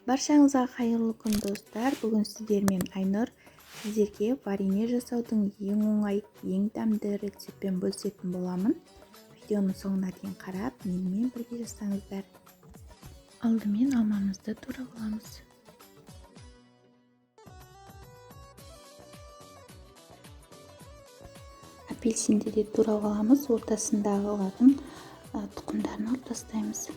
Баршаңызға қайырлы күн, достар! Бүгін сіздермен Айнұр. Сіздерге варенье жасаудың ең оңай, ең дәмді рецептпен бөлісетін боламын. Видеоның соңына дейін қарап, менімен бірге жасаңыздар. Алдымен алмамызды турап аламыз. Апельсинді де турап аламыз, ортасындағыларын тұқымдарын алып тастаймыз.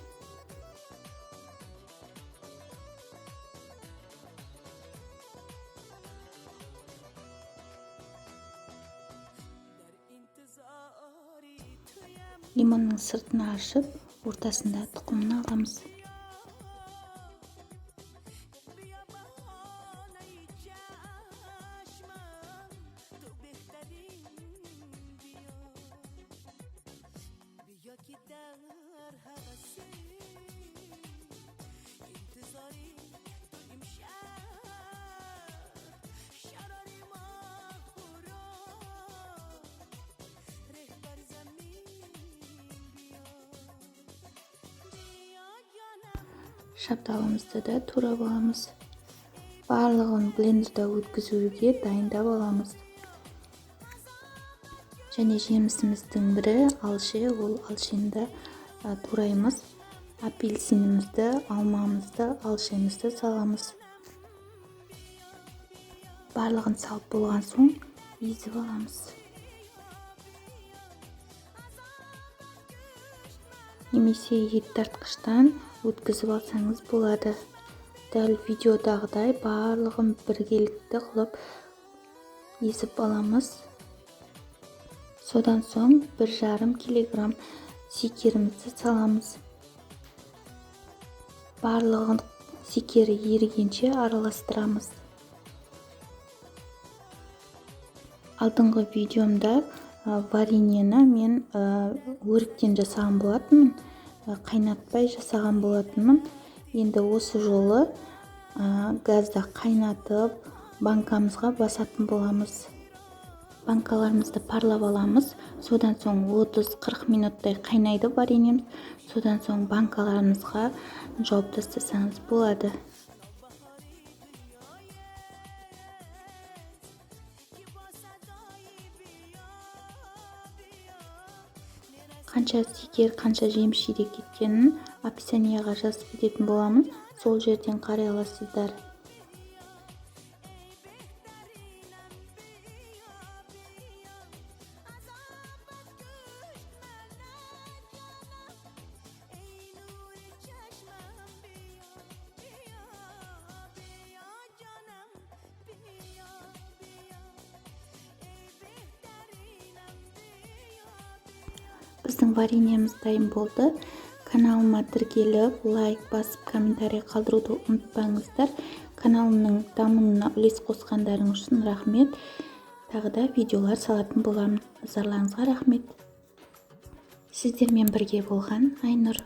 Лимонның сыртын ашып, ортасында тұқымын аламыз. Шабдалымызды да турап аламыз. Барлығын блендерда өткізуге дайындап аламыз. Және жемісіміздің бірі алше, ол алшені де тураймыз. Апельсинімізді, алмамызды, алшемізді саламыз. Барлығын салып болған соң езіп аламыз. Немесе ет тартқыштан өткізіп алсаңыз болады. Дәл видеодағыдай барлығын біргелікті қылып езіп аламыз. Содан соң 1,5 килограмм секерімізді саламыз. Барлығын секері ерігенше араластырамыз. Алдыңғы видеомда вареньені мен өріктен жасаған болатынмын, қайнатпай жасаған болатынмын. Енді осы жолы газда қайнатып, банкамызға басатын боламыз. Банкаларымызды парлап аламыз. Содан соң 30-40 минуттай қайнайды вареньеміз. Содан соң банкаларымызға жауып тастасаңыз болады. Қанша секер, қанша жеміс жидек кеткенін описанияға жазып кететін боламын. Сол жерден қарай аласыздар. Біздің вареньеміз дайын болды. Каналыма тіркеліп, лайк басып, комментарий қалдыруды ұмытпаңыздар. Каналымның дамуына үлес қосқандарыңыз үшін рахмет. Тағы да видеолар салатын боламын. Назарларыңызға рахмет. Сіздермен бірге болған Айнұр.